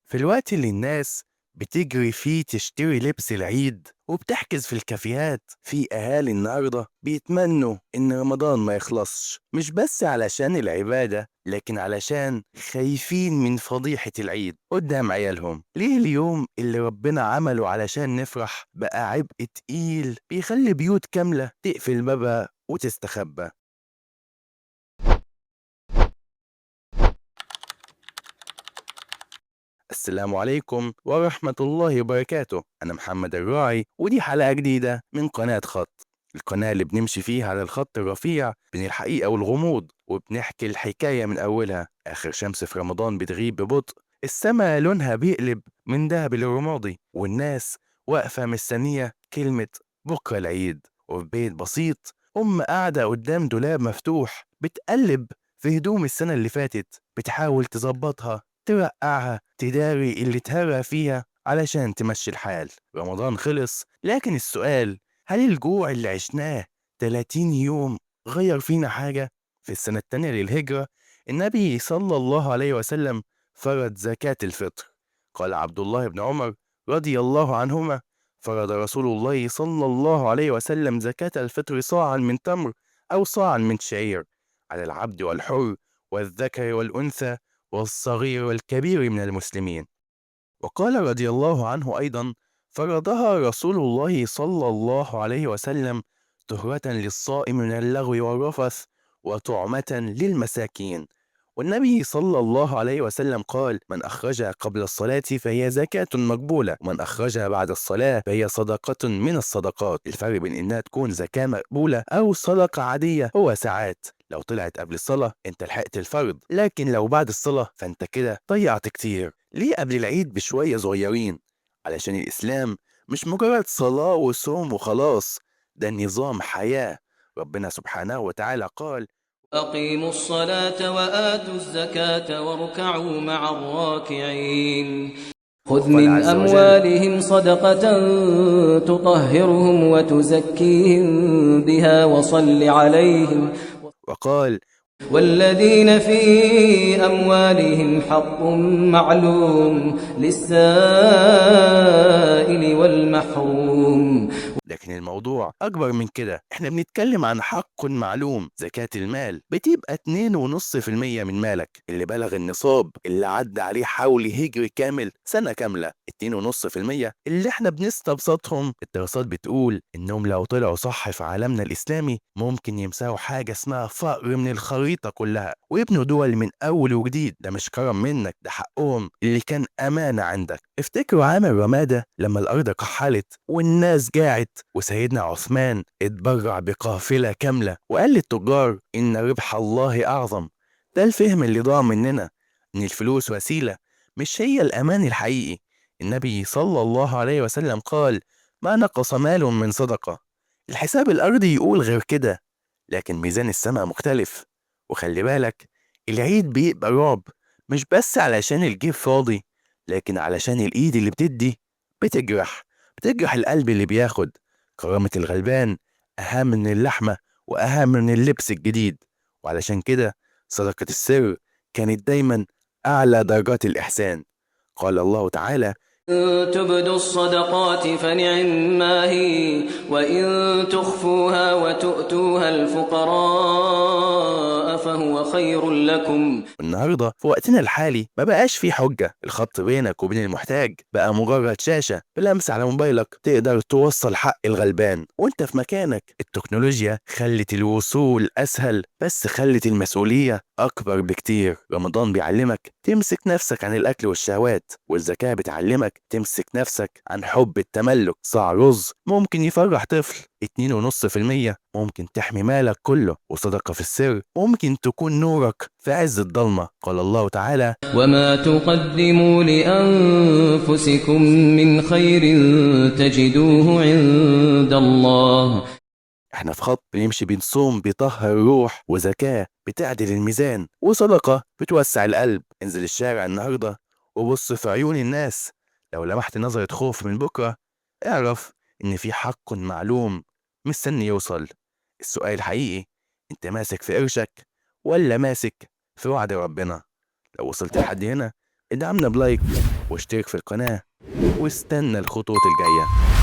في الوقت اللي الناس بتجري فيه تشتري لبس العيد وبتحجز في الكافيهات، في أهالي النهاردة بيتمنوا إن رمضان ما يخلصش، مش بس علشان العبادة، لكن علشان خايفين من فضيحة العيد قدام عيالهم. ليه اليوم اللي ربنا عمله علشان نفرح بقى عبء تقيل بيخلي بيوت كاملة تقفل بابها وتستخبى؟ السلام عليكم ورحمة الله وبركاته. أنا محمد الراعي، ودي حلقة جديدة من قناة خط، القناة اللي بنمشي فيها على الخط الرفيع بين الحقيقة والغموض، وبنحكي الحكاية من أولها. آخر شمس في رمضان بتغيب ببطء، السما لونها بيقلب من دهب لرمادي، والناس واقفة مستنية كلمة بكرة العيد. وفي بيت بسيط، أم قاعدة قدام دولاب مفتوح بتقلب في هدوم السنة اللي فاتت، بتحاول تظبطها، ترقعها، تداري اللي اتهرى فيها علشان تمشي الحال. رمضان خلص، لكن السؤال: هل الجوع اللي عشناه 30 يوم غير فينا حاجة؟ في السنة الثانية للهجرة، النبي صلى الله عليه وسلم فرض زكاة الفطر. قال عبد الله بن عمر رضي الله عنهما: فرض رسول الله صلى الله عليه وسلم زكاة الفطر صاعا من تمر أو صاعا من شعير على العبد والحر والذكر والأنثى والصغير والكبير من المسلمين. وقال رضي الله عنه أيضا: فرضها رسول الله صلى الله عليه وسلم طهرة للصائم من اللغو والرفث وطعمة للمساكين. والنبي صلى الله عليه وسلم قال: من أخرجها قبل الصلاة فهي زكاة مقبولة، ومن أخرجها بعد الصلاة فهي صدقة من الصدقات. الفرق بين إنها تكون زكاة مقبولة أو صدقة عادية هو ساعات. لو طلعت قبل الصلاة أنت لحقت الفرض، لكن لو بعد الصلاة فأنت كده ضيعت كتير. ليه قبل العيد بشوية صغيرين؟ علشان الإسلام مش مجرد صلاة وصوم وخلاص، ده نظام حياة. ربنا سبحانه وتعالى قال: أقيموا الصلاة وآتوا الزكاة واركعوا مع الراكعين. خذ وقال من عز وجل: أموالهم صدقة تطهرهم وتزكيهم بها وصل عليهم. وقال: والذين في أموالهم حق معلوم للسائل والمحروم. لكن الموضوع أكبر من كده، احنا بنتكلم عن حق معلوم. زكاة المال بتبقى 2.5% من مالك اللي بلغ النصاب، اللي عدى عليه حول هجري كامل، سنة كاملة. 2.5% اللي احنا بنستبسطهم، الدراسات بتقول إنهم لو طلعوا صح في عالمنا الإسلامي ممكن يمسحوا حاجة اسمها فقر من الخريطة كلها، ويبنوا دول من أول وجديد. ده مش كرم منك، ده حقهم اللي كان أمانة عندك. افتكروا عام الرمادة لما الأرض قحلت والناس جاعت، وسيدنا عثمان اتبرع بقافلة كاملة وقال للتجار إن ربح الله أعظم. ده الفهم اللي ضاع مننا، إن الفلوس وسيلة مش هي الأمان الحقيقي. النبي صلى الله عليه وسلم قال: ما نقص مال من صدقة. الحساب الأرضي يقول غير كده، لكن ميزان السماء مختلف. وخلي بالك، العيد بيبقى رعب مش بس علشان الجيب فاضي، لكن علشان الإيد اللي بتدي بتجرح القلب اللي بياخد. كرامة الغلبان أهم من اللحمة وأهم من اللبس الجديد. وعلشان كده صدقة السر كانت دايما أعلى درجات الإحسان. قال الله تعالى: إن تبدوا الصدقات فنعما هي، وإن تخفوها وتؤتوها الفقراء فهو خير لكم. النهاردة في وقتنا الحالي ما بقاش في حجة، الخط بينك وبين المحتاج بقى مجرد شاشة، بلمس على موبايلك تقدر توصل حق الغلبان وانت في مكانك. التكنولوجيا خلت الوصول أسهل، بس خلت المسؤولية أكبر بكتير. رمضان بيعلمك تمسك نفسك عن الأكل والشهوات، والزكاة بتعلمك تمسك نفسك عن حب التملك. صاع رز ممكن يفرح طفل، 2.5% ممكن تحمي مالك كله، وصدقة في السر ممكن تكون نورك في عز الضلمة. قال الله تعالى: وما تقدموا لأنفسكم من خير تجدوه عند الله. احنا في خط بنمشي بين صوم بيطهر الروح، وزكاة بتعدل الميزان، وصدقة بتوسع القلب. انزل الشارع النهاردة وبص في عيون الناس، لو لمحت نظرة خوف من بكرة اعرف إن في حق معلوم مستني يوصل. السؤال الحقيقي: انت ماسك في قرشك ولا ماسك في وعد ربنا؟ لو وصلت لحد هنا ادعمنا ب like واشترك في القناة واستنى الخطوط الجاية.